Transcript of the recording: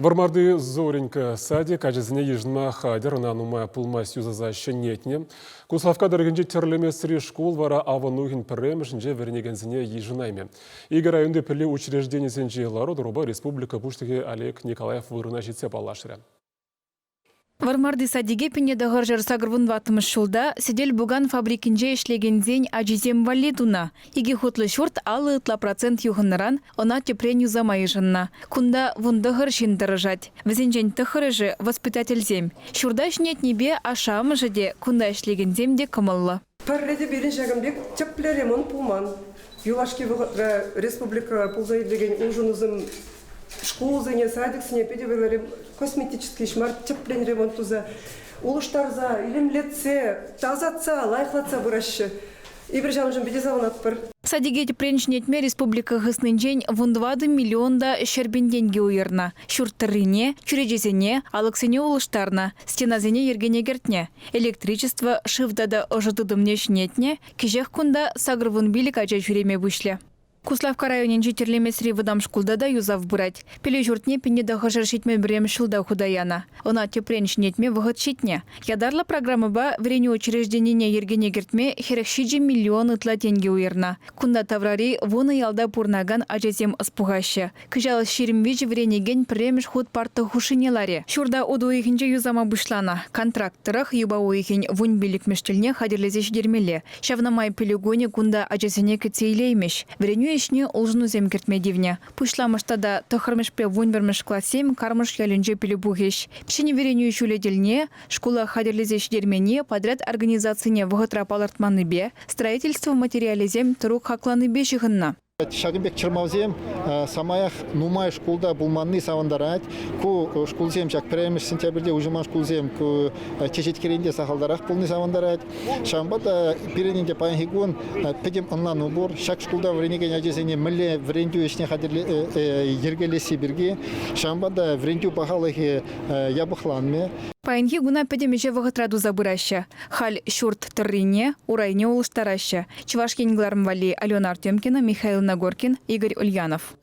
Вӑрмарти Зоренька садик ачасене йышӑнма хатӗр. Ӑна нумай пулмасть юсаса ҫӗнетнӗ. Куславкка тӑрӑхӗнчи Тӗрлемесри шкул вара авӑн уйӑхӗн пӗрремӗшӗнче вӗренекенсене йышӑнаймӗ. Икӗ районти пӗлӳ учрежденийӗсенчи лару-тӑрупа республика Пуҫлӑхӗ Олег Николаев вырӑна ҫитсе паллашрӗ. Вӑрмарти садике 1984 ҫулта сӗтел-пукан фабрикинче ӗҫлекенсен ачисем валли тунӑ. Икӗ хутлӑ ҫурт 50 ытла процент юхӑннӑран ӑна тӗпрен юсама йышӑннӑ. Кунта 19 ҫын тӑрӑшать. Вӗсенчен тӑххӑрӑшӗ воспитательсем. Ҫурта ҫӗнетнипе ашшӗ-амӑшӗ те, кунта ӗҫлекенсем те кӑмӑллӑ. Пӗрре те пирӗн ҫакӑн пек тӗплӗ ремонт пулман. Юлашки вӑхӑтра республикӑра пулса иртекен улшӑнусем шкулсене, садиксене питӗ вӑйлӑ косметический ӗҫ мар, тӗплӗн ремонт туса, улӑштарса, илемлетсе, тасатса, лайӑхлатса пыраҫҫӗ. Эпир ҫавӑншӑн питӗ савӑнатпӑр. Садике тӗпрен ҫӗнетме республика хыснинчен 14 миллион та 100 000 тенкӗ уйӑрнӑ. Ҫурт тӑррине, чӳречесене, алӑксене улӑштарнӑ, стенасене йӗркене кӗртнӗ. Электричество, шыв тата ӑшӑ тытӑмне ҫӗнетнӗ, кӗҫех кунта 85 ача ҫӳреме пуҫлӗ. Куславкка районӗнчи Тӗрлемесри вӑтам шкулта та юсав пырать. Пӗлӳ ҫуртне 1971 ҫулта хута янӑ. Ӑна тӗпрен ҫӗнетме вӑхӑт ҫитнӗ. Ятарлӑ программӑпа вӗренӳ учрежденине йӗркене кӗртме 47 миллион ытла тенкӗ уйӑрнӑ. Кунта таврари вунӑ ялта пурӑнакан ачасем ӑс пухаҫҫӗ. Кӑҫал 23 вӗренекен пӗрремӗш хут парта хушшине ларӗ. Ҫурта утӑ уйӑхӗнче юсама пуҫланӑ. Контракт тӑрӑх юпа уйӑхӗн вунпиллӗкмӗш тӗлне хатӗрлесе ҫитермелле. Ҫавна май пӗлӳ кунӗ кунта ачасене кӗтсе илеймӗҫ. Вӗренӳ ӗҫне улшӑнусем кӗртме тивнӗ. Пуҫламӑш тата тӑххӑрмӗшпе вунпӗрмӗш классем Кармӑш ялӗнче пӗлӳ пухӗҫ. Ҫӗнӗ вӗренӳ ҫулӗ тӗлне шкула хатӗрлесе ҫитерменни подряд организацине вӑхӑтра палӑртманнипе, строительство материалӗсем тӑрук хакланнипе ҫыхӑннӑ. Ҫакӑн пек чӑрмавсем самаях нумай шкулта пулманни савӑнтарать. Ку шкулсем ҫак пӗрремӗш сентябрьте уҫӑлман шкулсем ку теҫеткерен те сахалтарах пулни савӑнтарать. Ҫавӑнпа та пирӗн ӗнтӗ паянхи кун пӗтӗм ӑнлану пур. Ҫак шкулта вӗренекен ачасене мӗнле вӗрентӳ ӗҫне йӗркелесси пирки. Ҫавӑнпа та вӗрентӳ пахалӑхӗ япӑхланмӗ. Паянхи куна пӗтӗм ӗҫе вӑхӑтра туса пыраҫҫӗ. Халь ҫурт тӑррине, урайне улӑштараҫҫӗ. Чӑваш Ен кӑларӑм валли Алена Артемкина, Михаил Нагоркин, Игорь Ульянов.